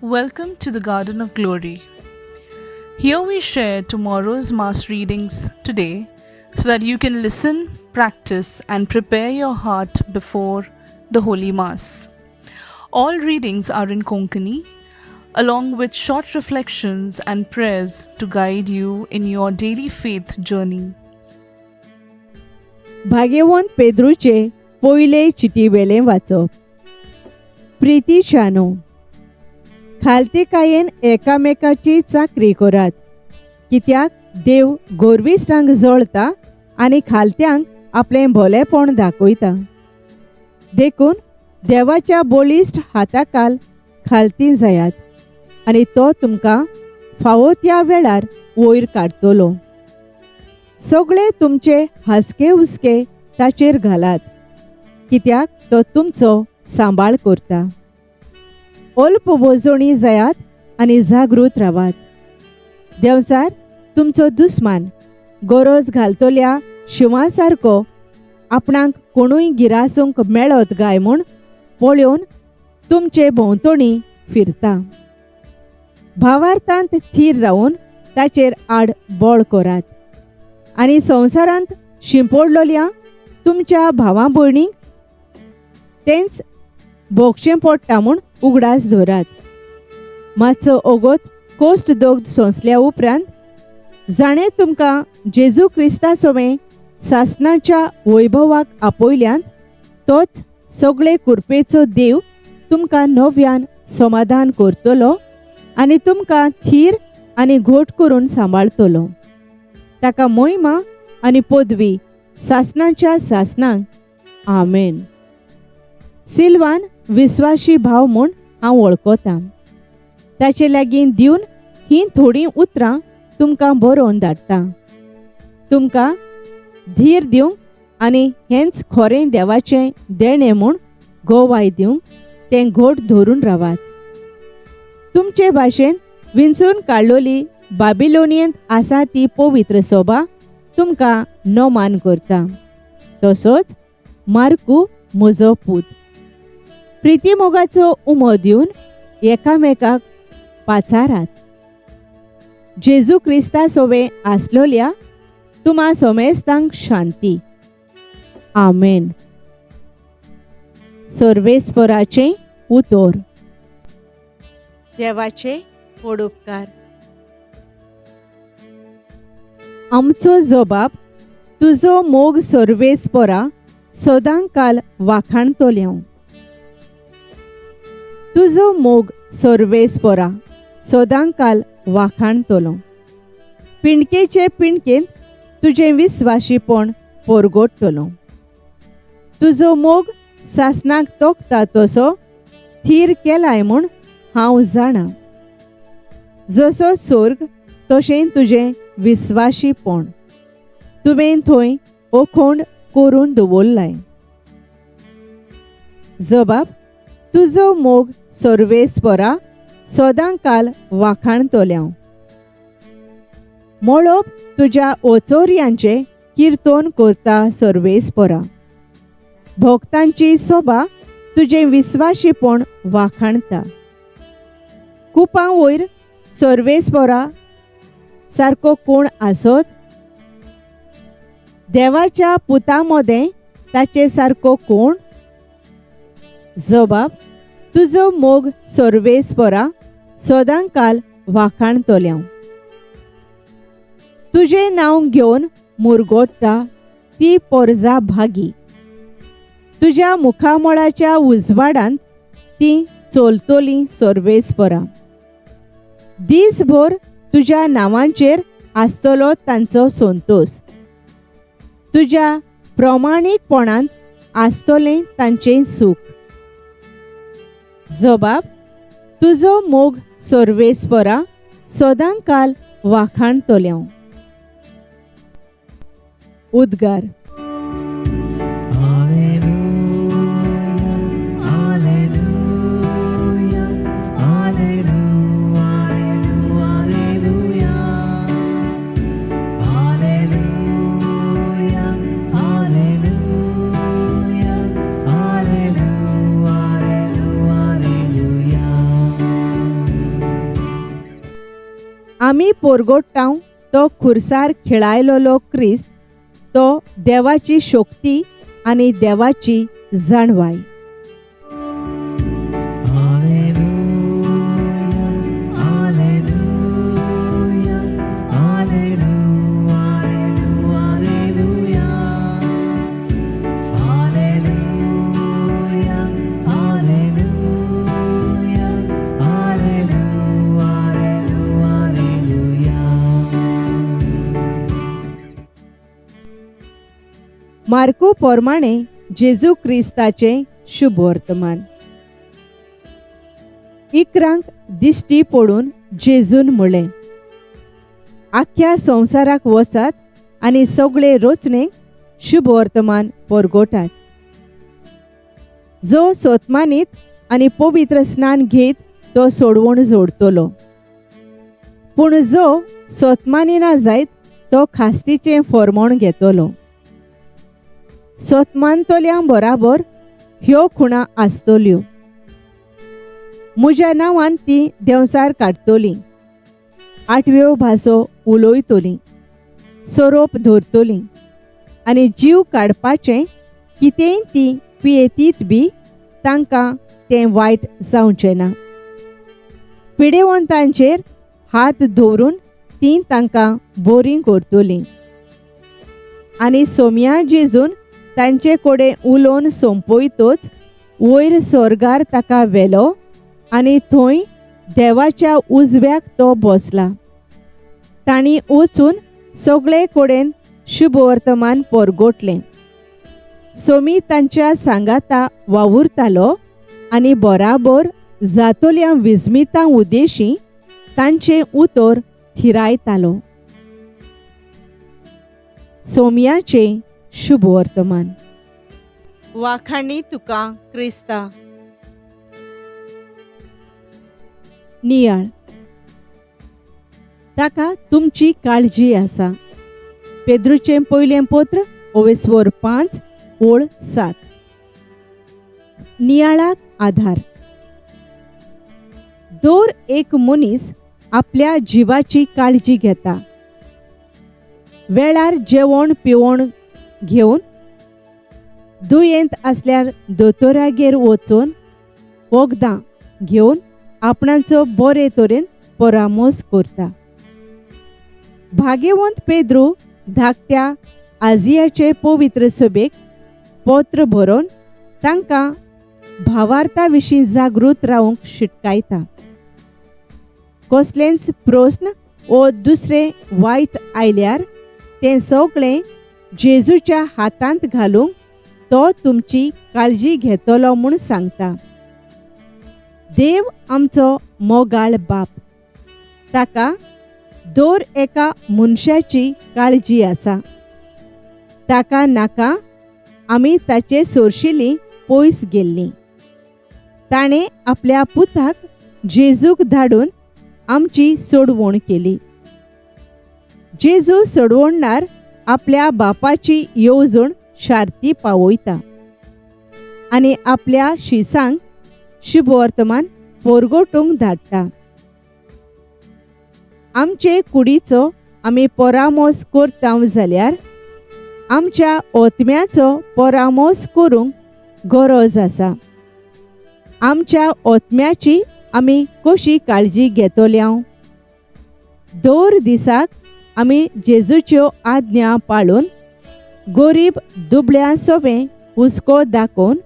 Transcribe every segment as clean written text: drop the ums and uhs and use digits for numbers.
Welcome to the Garden of Glory. Here we share tomorrow's Mass readings today so that you can listen, practice, and prepare your heart before the Holy Mass. All readings are in Konkani, along with short reflections and prayers to guide you in your daily faith journey. भाग्यवंत पेद्रूचे पयले चिटीवेलें वाचप. प्रितीशानो, खालतीकायेन एकामेकाची चाकरी करात, कित्याक देव गोरविश्टांक जळता आनी खालत्यांक आपलें भोलेपण दाखयता. देखून देवाच्या बळिश्ट हाताकाल खालती जायात आनी तो तुमकां फावो त्या वेळार वयर काडटलो. सगळे तुमचे हासके हुस्के ताचेर घालात, कित्याक तो तुमचो सांबाळ करता. अल्प वजोणी जायात आनी जागृत रावात. देंवचार तुमचो दुस्मान गरज घालतल्या शिंवा सारको आपणाक कोणूय गिरासूंक मेळत काय म्हूण पळोवन तुमचे भोंवतणी फिरता. भावार्थांत थीर रावन ताचेर आड बळ करात आनी संवसारांत शिंपडलेल्या तुमच्या भावा भयणींक तेंच भोगचें पडटा म्हूण उगडास दवरात. मातसो ओगोत कोश्ट दोग सोंसल्या उपरांत जाणें तुमकां जेजू क्रिस्ता सोमें सासणाच्या वैभवाक आपयल्यान तोच सगळे कुरपेचो देव तुमकां नव्यान समाधान करतलो आनी तुमकां थीर आनी घोट करून सांबाळतलो. ताका मोहिमा आनी पदवी सासणाच्या सासणांक. आमेन. सिल्वान विस्वाशी भाव म्हूण हांव वळखतां. ताचे लागीं दिवन हीं थोडीं उतरां तुमकां बरोवन धाडटा, तुमकां धीर दिवंक आनी हेंच खरें देवाचें देणें म्हूण गोवाय दिवंक तें घोट धरून रावात. तुमचे भाशेन विंचून काडलोली बाबिलोनियंत आसा ती पवित्र सोबा तुमकां नमान करता. तसोच मार्कू म्हजो पूत प्रितीमोगाचो उमो दिवन एकामेकाक पाचारात. जेजू क्रिस्ता सोवे आसलोल्या तुमा सोमेस्तांक शांती. आमेन. सर्वेस्पराचें उतोर. देवाचे व्हड उपकार. आमचो जबाब तुजो मोग सर्वेस्परा सदांकाल वाखाणतोलें. तुजो मोग सर्वेस्परा सदांकाल वाखाणतलो. पिंडकेचे पिंडकेंत तुजें विस्वाशीपण पोरगोडटलो. तुजो मोग सासणाक तोखता तसो थीर केलाय म्हूण हांव जाणा. जसो सोर्ग तशें तुजें विस्वाशीपण तुवें थंय ओखोंड करून दवरलाय. जबाब तुजो मोग सर्वेस्परा सदांकाल वाखाणतोल्या. मळब तुज्या ओचोर्यांचें किर्तन करता सर्वेस्परा. भोक्तांची सोबा तुजें विस्वाशीपण वाखाणता. कुपां वयर सर्वेस्परा सारको कोण आसत? देवाच्या पुता मदें ताचे सारको कोण? जबाब तुजो मोग सर्वेस्परा सदांकाल वाखाणतोल्या. तुजें नांव घेवन मुरगोट्टा ती पोरजा भागी. तुज्या मुखामळाच्या उजवाडांत ती चलतली सर्वेस्परा. दीसभर तुज्या नांवांचेर आसतलो तांचो संतोस. तुज्या प्रमाणीकपणांत आसतलें तांचें सूख. जबाब तुजो मोग सर्वेस्परा सदांकाल वाखाणतोल्या. उद्गार. Alleluia, Alleluia, Alleluia, Alleluia, Alleluia. आमी पोरगोट्टांव तो खुर्सार खिळायलोलो क्रिस्त तो देवाची शक्ती आनी देवाची जाणवाय. मार्कू पोरमाणे जेजू क्रिस्ताचें शुभवर्तमान. इकरांक दिश्टी पडून जेजून म्हळें, आख्ख्या संवसाराक वचात आनी सगळे रचणेक शुभवर्तमान परगोटात. जो सोतमानीत आनी पवित्र स्नान घेत तो सोडवण जोडतलो, पूण जो सोतमानी ना जायत तो खास्तीचें फॉर्मोण घेतलो. सोतमानतल्या बराबर ह्यो खुणा आसतल्यो, म्हज्या नांवान ती देंवसार काडटली, आठव्यो भासो उलयतली, सोरोप धरतली आनी जीव काडपाचें कितेंय ती पियेतीत बी तांकां तें वायट जावचें ना. पिडेवंतांचेर हात दवरून ती तांकां बरीं करतलीं. आनी सोम्या जेजून तांचे कडेन उलोवन सोंपयतच वयर स्वर्गार ताका व्हेलो आनी थंय देवाच्या उजव्याक तो बसला. तांणी वचून सगळे कडेन शुभवर्तमान परगोटलें. सोमी तांच्या सांगाता वावुरतालो आनी बराबर जातोल्या विस्मितां उद्देशी तांचें उतर थिरायतालो. सोम्याचें शुभवर्तमान. वाखाणी तुका क्रिस्ता. नियाळ. ताका तुमची काळजी आसा. पेद्रूचें पयलें पत्र ओवेस्वर 5 ओळ 7. नियाळाक आधार. दर एक मनीस आपल्या जिवाची काळजी घेता. वेळार जेवण पिवण घेवन दुयेंत आसल्यार दोतोरागेर वचून वखदां घेवन आपणाचो बरे तरेन परामर्श करता. भाग्यवंत पेद्रू धाकट्या आजियाचे पवित्र सभेक पत्र बरोवन तांकां भावार्था विशीं जागृत रावंक शिटकायता. कसलेंच प्रस्न वो दुसरें वायट आयल्यार तें सगळें जेजूच्या हातांत घालूंक तो तुमची काळजी घेतलो म्हूण सांगता. देव आमचो मोगाळ बाप, ताका दर एका मनशाची काळजी आसा. ताका नाका आमी ताचे सोरशिली पयस गेल्लीं. ताणें आपल्या पुताक जेजूक धाडून आमची सोडवण केली. जेजू सोडवणणार आपल्या बापाची येवजण शार्ती पावयता आनी आपल्या शिसांक शुभवर्तमान पोरगोटूंक धाडटा. आमचे कुडीचो आमी परामोस करता जाल्यार आमच्या ओतम्याचो परामोस करूंक गरज आसा. आमच्या ओतम्याची आमी कशी काळजी घेतल्या? दर दिसाक आमी जेजूच्यो आज्ञा पाळून गरीब दुबळ्यां सोवें हुस्को दाखोवन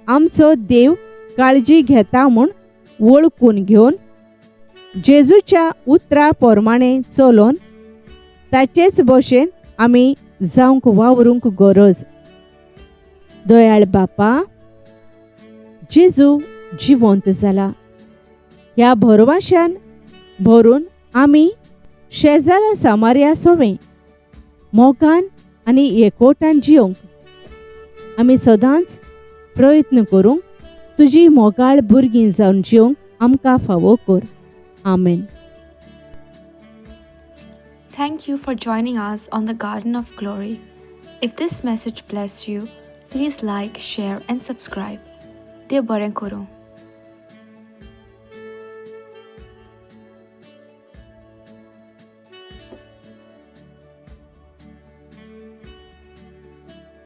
आमचो देव काळजी घेता म्हूण वळखून घेवन जेजूच्या उतरा प्रमाणे चलोवन ताचेच भशेन आमी जावंक वावरूंक गरज. दयाळ बापा, जेजू जिवंत जाला ह्या भरवाशान भरून आमी शेजारा सामार्या सोवें मोगान आनी एकवटान जियोंक आमी सदांच प्रयत्न करूंक तुजी मोगाळ भुरगीं जावन जियोंक आमकां फावो कर. आमेन. Thank you for joining us on the Garden of Glory. If this message blessed you, please like, share, and subscribe. देव बरें करूं.